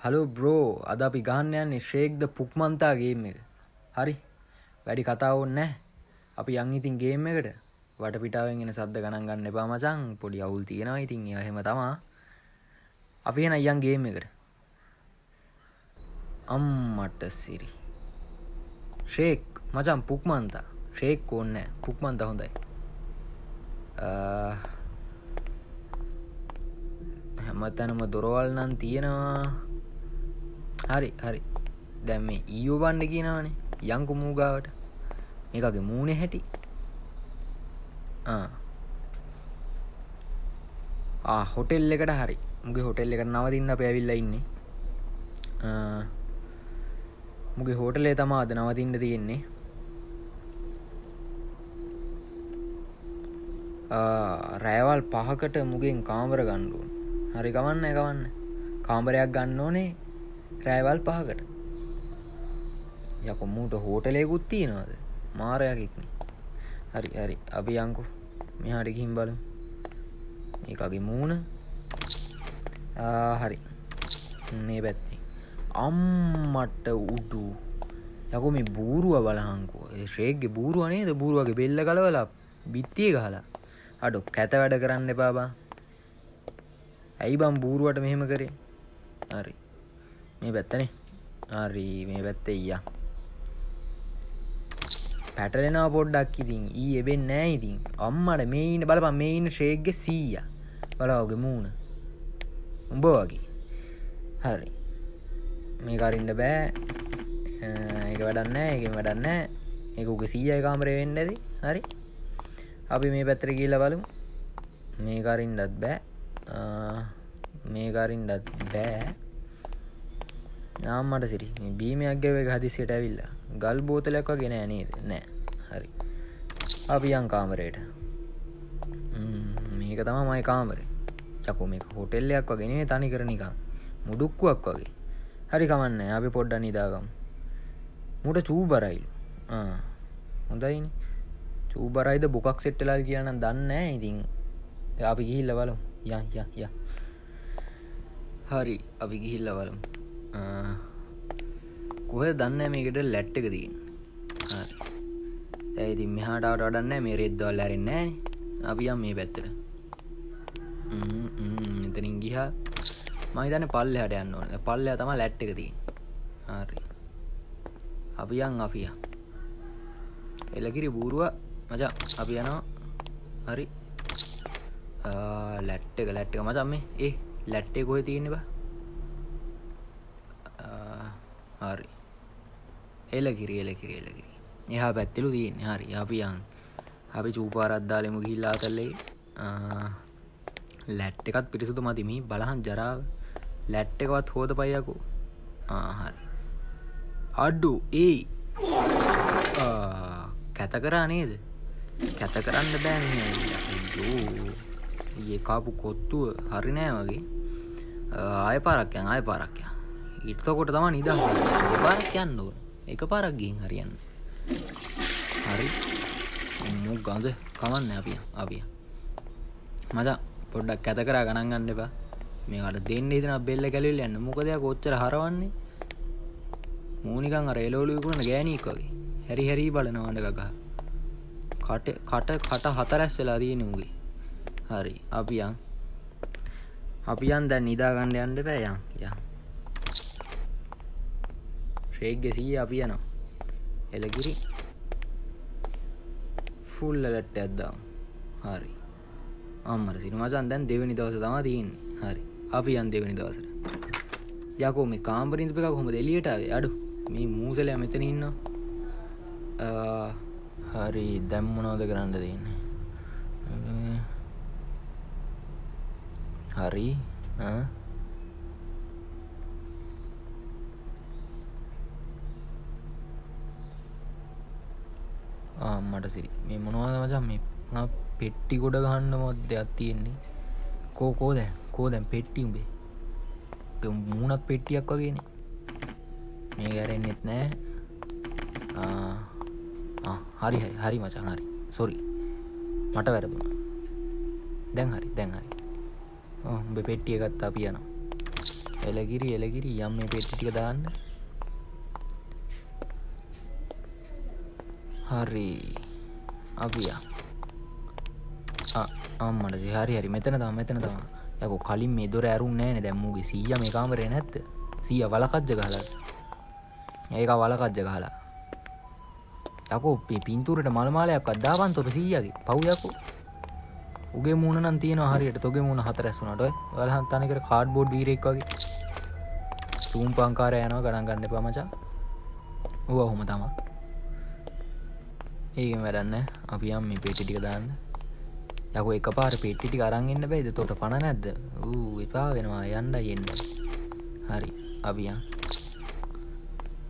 Hello bro, අද අපි ගහන්න යන්නේ ශ්‍රේක් ද පුක්මන්තා ගේම් එක. හරි. වැඩි කතා ඕනේ නැහැ. අපි යන් ඉතින් ගේම් එකට. වටපිටාවෙන් එන සද්ද ගණන් ගන්න එපා මචං. පොඩි අවුල් තියෙනවා ඉතින් ඒවා එහෙම තමා. අපි එහෙනම් යන් ගේම් එකට. අම්මට සිරි. ශ්‍රේක් මචං පුක්මන්තා. ශ්‍රේක් ඕනේ නැහැ. පුක්මන්තා හොඳයි. හැමතැනම දොරවල් නම් තියෙනවා. හරි හරි. දැන් මේ ඊයෝ බණ්ඩ කියනවනේ. යන්කෝ මූ ගාවට. මේකගේ මූණේ හැටි. ආ හොටෙල් එකට හරි. මුගේ හොටෙල් එකට නවතින්න අපි ඇවිල්ලා ඉන්නේ. මුගේ හෝටලේ තමා අද නවතින්න තියෙන්නේ. රෑවල් 5කට මුගෙන් කාමර ගන්න ඕන. හරි කමන්නේ කමන්නේ. කාමරයක් ගන්න ඕනේ රෑවල් 5කට. යකෝ මූට හෝටලයකුත් තියෙනවද? මාරයක් නේ. හරි හරි අපි යන්කෝ මෙහාට ගිහින් බලමු. මේකගේ මූණ. හරි. මේ පැත්තේ. අම්මට උඩු. යකෝ මේ බූරුව බලහන්කෝ. ඒ ශ්‍රේක්ගේ බූරුව නේද? බූරුවගේ බෙල්ල ගලවලා බිත්තිය ගහලා. අඩෝ කැත වැඩ කරන්න එපා බං. ඇයි බං බූරුවට මෙහෙම කරේ? හරි. මේ පැත්තනේ. හරි මේ පැත්තේ ඊයා. පැටලෙනවා පොඩ්ඩක් ඉතින්. ඊ එබෙන්නේ නෑ ඉතින්. අම්මට මේ ඉන්න බලපන් මේ ඉන්න ශ්‍රේක්ගේ සීයා. බලව ඔගේ මූණ. උඹ වගේ. හරි. මේක අරින්න බෑ. ඒක වැඩක් නෑ. ඒකෙන් වැඩක් නෑ. ඒක උගේ සීයාගේ කාමරේ වෙන්න ඇති. හරි. අපි මේ පැත්තට ගිහිල්ලා බලමු. මේක අරින්නත් බෑ. මේක අරින්නත් බෑ. නාම්මට සිරි. මේ බීමයක් ගැව්ව එක හදිස්සියට ඇවිල්ලා. ගල් බෝතලයක් වගේ නෑ නේද? නෑ. හරි. අපි යන් කාමරේට. මේක තමයි මගේ කාමරේ. යකෝ මේක හෝටල් එකක් වගේ නෙමෙයි තනි කර නිකන්. මුඩුක්කුවක් වගේ. හරි කමන්නේ. අපි පොඩ්ඩක් නිදාගමු. මුට චූබරයිලු. හොඳයිනේ. චූබරයිද බොකක් සෙට් වෙලාද කියලා නම් දන්නේ නෑ. ඉතින් අපි ගිහිල්ලා බලමු. යන් යන් යන්. හරි අපි ගිහිල්ලා බලමු. කොහෙද දන්නේ නෑ මේකට ලැට් එක තියෙන්නේ. හරි. දැන් ඉතින් මෙහාට ආවට වැඩක් නෑ. මේ රෙද්දවල් ඇරෙන්නේ නෑනේ. අපි යන් මේ පැත්තට. එතනින් ගියා. මං හිතන්නේ පල්ලෙහාට යන්න ඕනේ. පල්ලෙහා තමයි ලැට් එක තියෙන්නේ. හරි. අපි යන් අපි යන්. එලකිරි බූරුවා මචං අපි යනවා. හරි. ලැට් එක ලැට් එක මචං මේ. ඒ ලැට් එක කොහෙ තියෙන්නේ බා? හරි. එලකිරි එලකිරි එලකිරි. එහා පැත්තෙලු තියෙන්නේ. හරි. අපි යන්. අපි චූපාරක් දාලෙමු ගිහිල්ලා ආතල් එකේ. ලැට් එකත් පිරිසුදු මදි. මේ බලහන් ජරාව. ලැට් එකවත් හොදපයියකෝ. හරි. අඩු ඒ. කැත කරා නේද? කැත කරන්න බෑ මෙහෙ ඇවිල්ලා. අයියෝ. ඊයේ කාපු කොත්තුව හරි නෑ වගේ. ආයෙ පාරක් යන් ආයෙ පාරක් යන්. ඊටකොට තමයි නිදහස. එක පාරක් යන්න ඕන. එක පාරක් ගිහින් හරියන්නේ. හරි. මු ගඳ කමන්නේ අපි යන් අපි යන්. මචං පොඩ්ඩක් කැත කරා ගණන් ගන්න එපා. මේකට දෙන්න හිතෙනවා බෙල්ල ගැලවිලා යන්න. මොකද යා කොච්චර හරවන්නේ? මූ නිකන් අර එළවලු විකුණන ගෑණියෙක් වගේ. හැරි හැරි බලනවා අඬ ගගහ. කට කට කට හතරැස් වෙලා තියෙන උගේ. හරි අපි යන්. අපි යන් දැන් නිදා ගන්න යන්න එපා යන් යන්. ශ්‍රේක්ගේ සීයා අපි යනවා. එළකිරි ෆුල් ඇලර්ට් එකක් දාමු. හරි. අම්මට සිනු මචං දැන් දෙවෙනි දවස තමයි තියෙන්නේ. හරි. අපි යන් දෙවෙනි දවසට. යකෝ මේ කාමරේ ඉඳපු එක කොහොමද එළියට ආවේ? අඩු මේ මූසලයා මෙතන ඉන්නවා. හරි දැන් මොනවද කරන්න තියෙන්නේ? හරි. මට සිරි. මේ මොනවද මචං මේ මොනවා පෙට්ටි ගොඩ ගහන්න මොකක්ද දෙයක් තියෙන්නේ? කෝ කෝ දැන් කෝ දැන් පෙට්ටි උඹේ. ඒ මූණත් පෙට්ටියක් වගේනේ. මේක ඇරෙන්නෙත් නෑ. හරි හරි හරි මචං හරි. සෝරි. මට වැරදුනා. දැන් හරි දැන් හරි. ඔව් උඹේ පෙට්ටිය ගත්තා අපි යනවා. එලගිරි එලගිරි යම් මේ පෙට්ටි ටික දාන්න. හරි. අපි යා. ආ අම්මට හරි හරි මෙතන තමයි මෙතන තමයි. යකෝ කලින් මේ දොර ඇරුන්නේ නෑනේ. දැන් මූගේ සීයා මේ කාමරේ නැද්ද? සීයා වලකජ්ජ ගහලා. ඒක වලකජ්ජ ගහලා. යකෝ මේ පින්තූරෙට මල් මාලයක්වත් දාපන් තොර සීයාගේ. පව් යකෝ. උගේ මූණ නම් තියෙනවා හරියට. තොගේ මූණ හතරැස් වුණාට ඔය. ඔයාලා තනිකර කාඩ්බෝඩ් වීරයෙක් වගේ. චූම්පංකාරය යනවා ගණන් ගන්න එපා මචං. ඌ ඔහොම තමයි. ඒකෙන් වැඩක් නෑ. අපි යම් මේ පෙට්ටි ටික දාන්න. යකෝ එකපාර පෙට්ටි ටික අරන් එන්න බෑද? තොට පණ නැද්ද? ඌ එපා වෙනවා යන්නයි එන්න. හරි අපි යන්.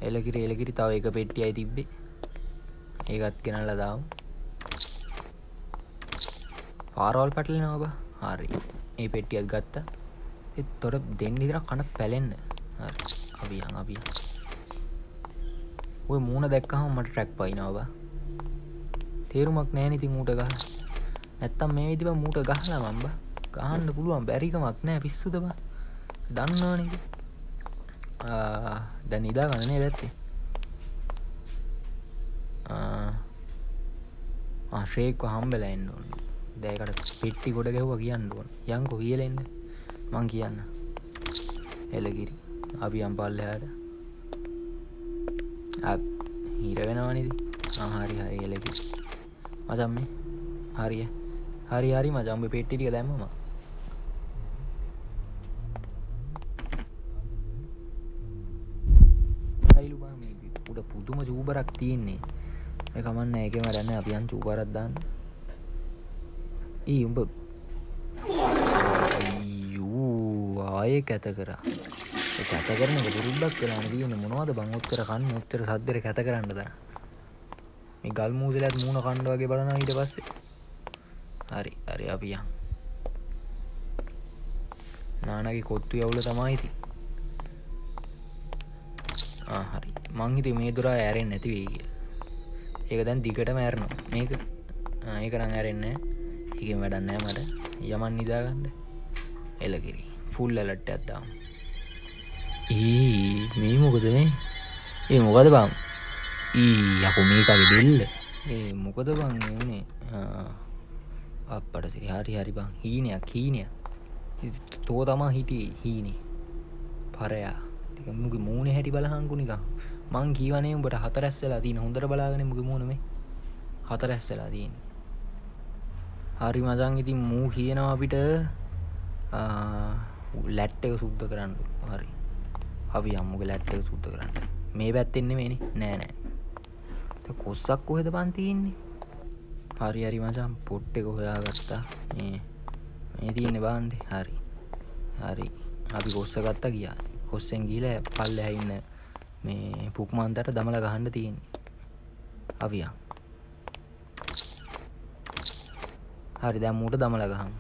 එලකිරි එලකිරි තව එක පෙට්ටියයි තිබ්බේ. ඒකත් ගෙනල්ලා දාමු. පාරවල් පැටලෙනවා බා. හරි. මේ පෙට්ටියත් ගත්තා. ඒ තොර දෙන්න විතර කන පැලෙන්න. හරි. අපි යන් අපි යන්. ඔය මූණ දැක්කහම මට ට්‍රැක් පයින්නවා බා. තේරුමක් නෑනේ ඉතින් ඌට ගහලා. නැත්තම් මේ විදිහ බං මූට ගහලා මං බා. ගහන්න පුළුවන් බැරිකමක් නෑ පිස්සුද බා. දන්නවනේ ඉතින්. දැන් නිදා ගන්න නේද ඇත්තේ? ආ ශ්‍රේක්ව හම්බෙලා එන්න ඕන. දැන් ඒකට පෙට්ටි ගොඩ ගැහුවා කියන්න ඕන. යන්කෝ කියලා එන්න. මං කියන්න. එලගිරි. අපි යන් පල්ලෙහාට. හිර වෙනවනේ ඉතින්. ආ හරි හරි එලගිරි. මචං මේ හරිය. හරි හරි මචං උඹේ පෙට්ටි ටික දැම්මම. අයිලු බං මේ උඩ පුදුම චූබරක් තියෙන්නේ. මේ කමන්නේ ඒකේම වැඩක් නෑ අපි යන් චූබරක් දාන්න. ඊ උඹ අයියෝ ආයේ කැත කරා. ඒ කැත කරන එක පුරුද්දක් වෙලානේ තියෙන්නේ. මොනවද බං ඔච්චර කන්නේ ඔච්චර සද්දෙට කැත කරන්න තරම්. මේ ගල් මූසලයත් මූණ කණ්ඩ වගේ බලනවා ඊට පස්සේ. හරි හරි අපි යන්. නානාගේ කොත්තු යවුල තමයි ඉතින්. ආ හරි මං හිතුවේ මේ දොර ආයෙ ඇරෙන්නේ නැති වෙයි කියලා. ඒක දැන් දිගටම ඇරෙනවා. මේක ඒක නම් ඇරෙන්නේ නෑ. ඒකෙන් වැඩක් නෑ මට. යමන් නිදාගන්න. එලකිරි. ෆුල් ඇලර්ට් එකක් දාමු. ඊ මේ මොකද මේ? ඒ මොකද බං? ඊ යකෝ මේකගේ බෙල්ල. ඒ මොකද බං මේ උනේ? අප්පට සිරි. හරි හරි බං. හීනයක් හීනයක්. තෝ තමා හිටියේ හීනේ. පරයා. ටික මුගේ මූණේ හැටි බලහන්කෝ නිකන්. මං කීවනේ උඹට හතරැස් වෙලා තියෙන. හොඳට බලාගෙන මුගේ මූණ මේ. හතරැස් වෙලා තියෙන්නේ. හරි මචං ඉතින් මූ කියනවා අපිට ලැට් එක සුද්ධ කරන්න. හරි. අපි යමුගේ ලැට් එක සුද්ධ කරන්න. මේ පැත්තෙන් නෙමෙයිනේ. නෑ නෑ. තව කොස්සක් කොහෙද බං තියෙන්නේ? හරි හරි මචං පොට් එක හොයාගත්තා. මේ තියෙන්නේ බාණ්ඩේ. හරි. හරි. අපි කොස්ස ගත්තා ගියා. කොස්සෙන් ගිහලා පල්ලෙහා ඉන්න මේ පුක්මන්තට දමලා ගහන්න තියෙන්නේ. අපි යන්. හරි දැන් මූට දමලා ගහමු.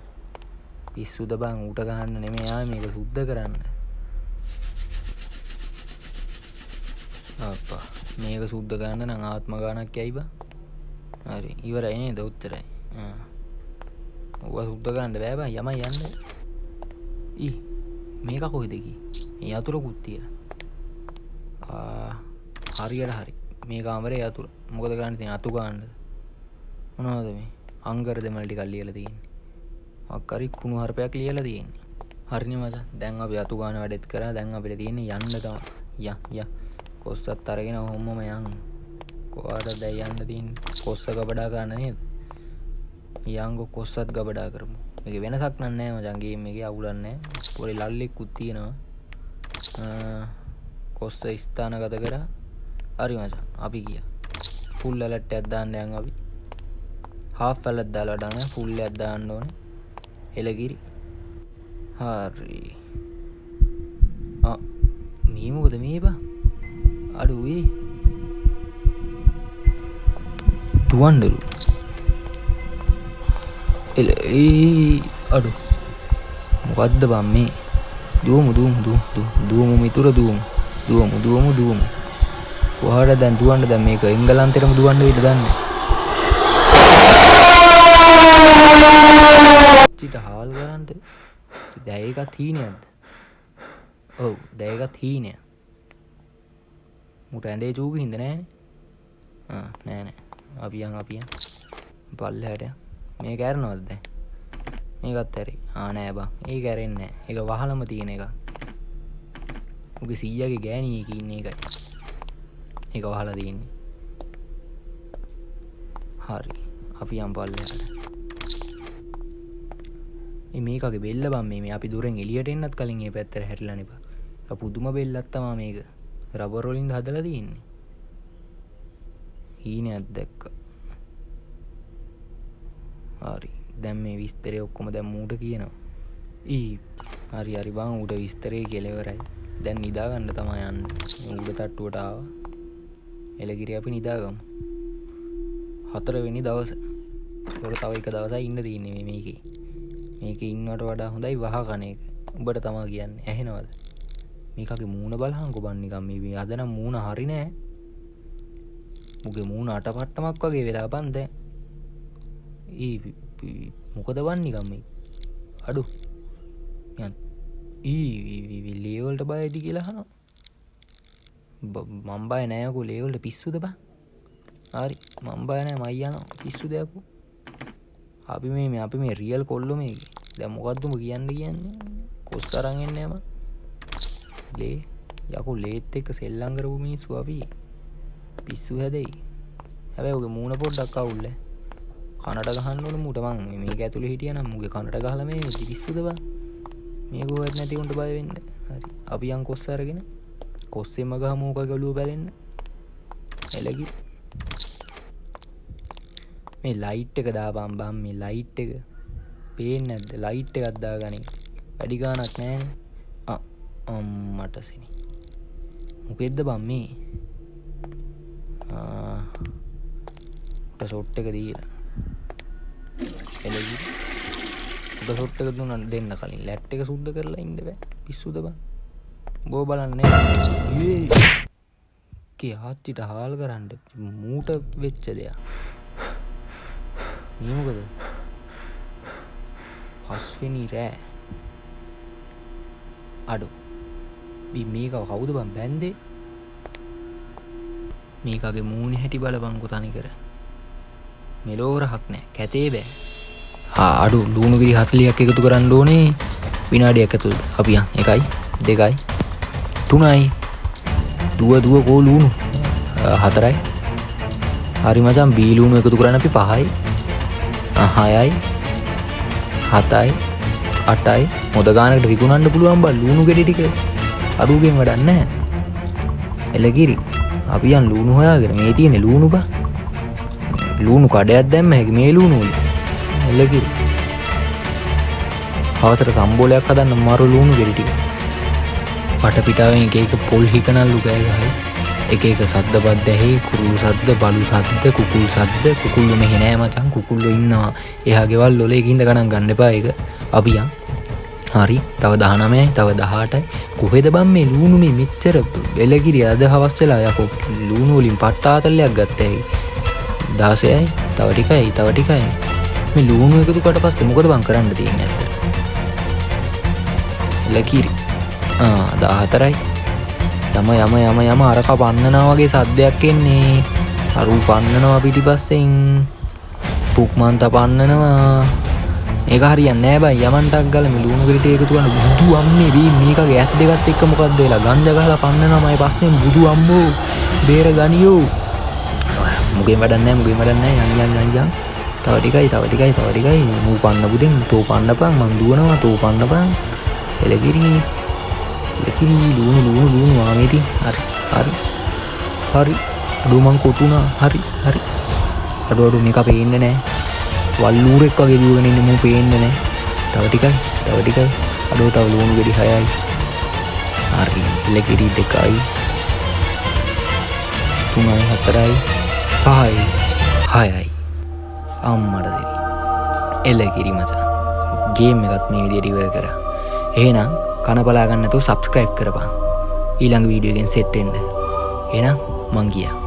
පිස්සුද බං ඌට ගහන්න නෙමෙයි ආයේ මේක සුද්ධ කරන්න. අප්පා මේක සුද්ධ කරන්න නම් ආත්ම ගානක් යයි බං. හරි ඉවරයි නේද? උත්තරයි. ආ ඌව සුද්ධ කරන්න බෑ බං යමයි යන්න. ඊ මේක කොහෙද ගියේ? මේ යතුරුකුත් තියලා. ආ හරියට හරි. මේ කාමරේ යතුරු. මොකද කරන්න තියෙන්නේ? අතු ගන්නද? මොනවද මේ? අංගර දෙමළ ටිකක් ලියලා තියෙන්නේ. මොකක් හරි කුණු හarpයක් ලියලා තියෙන්නේ. හරිනේ මචං. දැන් අපි අතු ගන්න වැඩෙත් කරා. දැන් අපිට තියෙන්නේ යන්න තමයි. යන් යන්. කොස්සත් අරගෙන ඔහොමම යන්. කොහාටද දැන් යන්න තියෙන්නේ? කොස්ස ගබඩා ගන්න නේද? යන්කෝ කොස්සත් ගබඩා කරමු. මේක වෙනසක් නෑ මචං ගේම් එකේ අවුලක් නෑ. පොඩි ලල්ලෙක්කුත් තියෙනවා. කොස්ස ස්ථානගත කරා. හරි මචං අපි ගියා. ෆුල් ඇලර්ට් එකක් දාන්න යන් අපි. හාෆ් ඇලර්ට් දාලා වැඩක් නෑ. ෆුල් එකක් දාන්න ඕනේ. එලගිරි. හරි. ආ මේ මොකද මේ බං? අඩු ඒ දුවන්නලු. එල ඒ අඩු මොකද්ද බං මේ? දුවමු දුවමු දුවමු දුවමු මිතුර දුවමු දුවමු දුවමු දුවමු. කොහාට දැන් දුවන්න? දැන් මේක එංගලන්තෙටම දුවන්න වෙයිද දන්නේ? චිට හාල් කරන්ට. දැන් ඒකත් හීනයක්ද? ඔව් දැන් ඒකත් හීනයක්. මුට ඇඳේ චූපි හින්ද නෑනේ. ආ නෑ නෑ. අපි යන් අපි යන්. පල්ලෙහාට යන්. මේක ඇරෙනවද දැන්? මේකත් ඇරෙයි. ආ නෑ බං. ඒක ඇරෙන්නේ නෑ. ඒක වහලම තියෙන එකක්. උගේ සීයාගේ ගෑණි එකේ ඉන්නේ ඒකයි. ඒක වහලා තියෙන්නේ. හරි. අපි යන් පල්ලෙහාට. මේ මේකගේ බෙල්ල බං මේ අපි දුරෙන් එළියට එන්නත් කලින් මේ පැත්තට හැරිලා නේ බං. ඒක පුදුම බෙල්ලක් තමා මේක. රබර් වලින්ද හදලා තියෙන්නේ. හීනයක් දැක්කා. හරි. දැන් මේ විස්තරේ ඔක්කොම දැන් මූට කියනවා. ඊ හරි හරි බං ඌට විස්තරේ කියලා ඉවරයි. දැන් නිදා ගන්න තමයි යන්නේ. මේ උඩ තට්ටුවට ආවා. එළකිරි අපි නිදාගමු. 4 වෙනි දවස. ඒතකොට තව එක දවසයි ඉන්න තියෙන්නේ මේ මේකේ. මේකේ ඉන්නවට වඩා හොඳයි වහ කන එක. උඹට තමා කියන්නේ. ඇහෙනවද? මේකගේ මූණ බලහන්කෝ බං නිකන් මේ අද නම් මූණ හරි නෑ. මුගේ මූණ අටපට්ටමක් වගේ වෙලා බං දැන්. ඊ මොකද බං නිකන් මේ අඩු නිකන් ඊ ලේ වලට බයයිද කියලා අහනවා. මං බය නෑ යකෝ ලේ වලට පිස්සුද බං? හරි මං බය නෑ මයි යනවා. පිස්සුද යකෝ? අපි මේ අපි මේ රියල් කොල්ලෝ මේකේ. දැන් මොකද්ද උඹ කියන්න කියන්නේ? කොස් අරන් එන්නේ නෑ මං. ලේ යකෝ ලේත් එක්ක සෙල්ලම් කරපු මිනිස්සු අපි. පිස්සු හැදෙයි. හැබැයි ඔගේ මූණ පොඩ්ඩක් අවුල් ඈ. කනට ගහන්න ඕන මූට මං මේක ඇතුලේ හිටියා නම් මුගේ කනට ගහලා මේ පිස්සුද බං? මේ කොහෙවත් නැති උන්ට බය වෙන්න. හරි. අපි යන් කොස් අරගෙන කොස්සෙම ගහමු ඕකගේ ඔළුව පැලෙන්න. එලගි. මේ ලයිට් එක දාපන් බං මේ ලයිට් එක. පේන්නේ නැද්ද? ලයිට් එකක් දාගනින්. වැඩි ගාණක් නෑනේ. ආ අම්මට සිනි. මොකෙද්ද බං මේ? ආ උට ෂොට් එක දීලා. එලගි. උට ෂොට් එක දුන්නා දෙන්න කලින් ලැට් එක සුද්ධ කරලා ඉන්න බෑ. පිස්සුද බං? බෝ බලන්නේ. ඊ කේ ආච්චිට හාල් කරන්න මූට වෙච්ච දෙයක්. මේ මොකද? පස්වෙනි රෑ. අඩෝ. මේක කවුද බං බැන්දේ? මේකගේ මූණේ හැටි බලපන්කෝ තනිකර. මෙලෝ රහක් නෑ. කැතේ බෑ. ආ අඩු ලුණු කිරි 40ක් එකතු කරන්න ඕනේ විනාඩියක් ඇතුළත. අපි යන් 1යි 2යි 3යි දුව දුව කෝ ලුණු 4යි. හරි මචං බී ලුණු එකතු කරන්න අපි 5යි 6යි 7යි 8යි. මොද ගානකට විකුණන්න පුළුවන් බං ලුණු ගෙඩි ටික. අඩුගෙන් වැඩක් නැහැ. එලකිරි අපි යන් ලුණු හොයාගෙන. මේ තියෙන ලුණු බං. ලුණු කඩයක් දැම්ම හැකි මේ ලුණු වලින්. එලකිරි හවසට සම්බෝලයක් හදන්න මරු ලුණු ගෙඩි ටික. වටපිටාවෙන් එක එක පොල් හිකනල්ලු කෑ ගහයි. එක එක සද්ද බද්ද ඇහි. කුරුළු සද්ද, බලු සද්ද, කුකුල් සද්ද. කුකුල්ලෝ මෙහෙ නෑ මචං. කුකුල්ලෝ ඉන්නවා එහා ගෙවල් වල. ඒකින්ද ගණන් ගන්න එපා ඒක. අපි යන්. හරි තව 19යි තව 18යි. කොහෙද බං මේ ලුණු මේ මෙච්චර එලකිරි අද හවස් වෙලා යකෝ ලුණු වලින් පට්ට ආතල්ලයක් ගත්තා ඇයි. 16යි තව ටිකයි තව ටිකයි. මේ ලුණු එකතු කරලා පස්සේ මොකද බං කරන්න තියෙන්නේ ඇත්තට? එලකිරි ආ 14යි. යම යම යම යම අරක පන්නනවා වගේ සද්දයක් එන්නේ. අරු පන්නනවා පිටිපස්සෙන්. පුක්මන්ත පන්නනවා. මේක හරියන්නේ නෑ බං. යමන්ටක් ගාලා මේ ලුණු ගෙඩි ටික එකතු කරන බුදු අම්මේ වී මේකගේ ඇස් දෙකත් එක්ක මොකද්ද වෙලා ගංජා ගහලා පන්නනවා මයි පස්සෙන්. බුදු අම්මෝ බේර ගනියෝ. මුගෙන් වැඩක් නෑ මුගෙන් වැඩක් නෑ. යන් යන් යන් යන්. තව ටිකයි තව ටිකයි තව ටිකයි. මූ පන්න බුදෙන් තෝ පන්නපන් මං දුවනවා තෝ පන්නපන්. එලකිරි එලකිරි ලුණු ලුණු ලුණු ආ මේ ඉතින්. හරි හරි හරි. අඩෝ මං කොටුණා. හරි හරි. අඩෝ අඩෝ මේක පේන්නේ නෑ. වල්ලූරෙක් වගේ දුවගෙන ඉන්නේ මූ පේන්නේ නෑ. තව ටිකයි තව ටිකයි. අඩෝ තව ලුණු ගෙඩි 6යි. හරි එලකිරි 2යි 3යි 4යි 5යි 6යි. අම්මට දෙවි. එලකිරි මචං. ගේම් එකත් මේ විදියට ඉවර කරා. එහෙනම් කන බලා ගන්න නැතුව සබ්ස්ක්‍රයිබ් කරපන්. ඊළඟ වීඩියෝ එකෙන් සෙට් වෙන්න. එහෙනම් මං ගියා.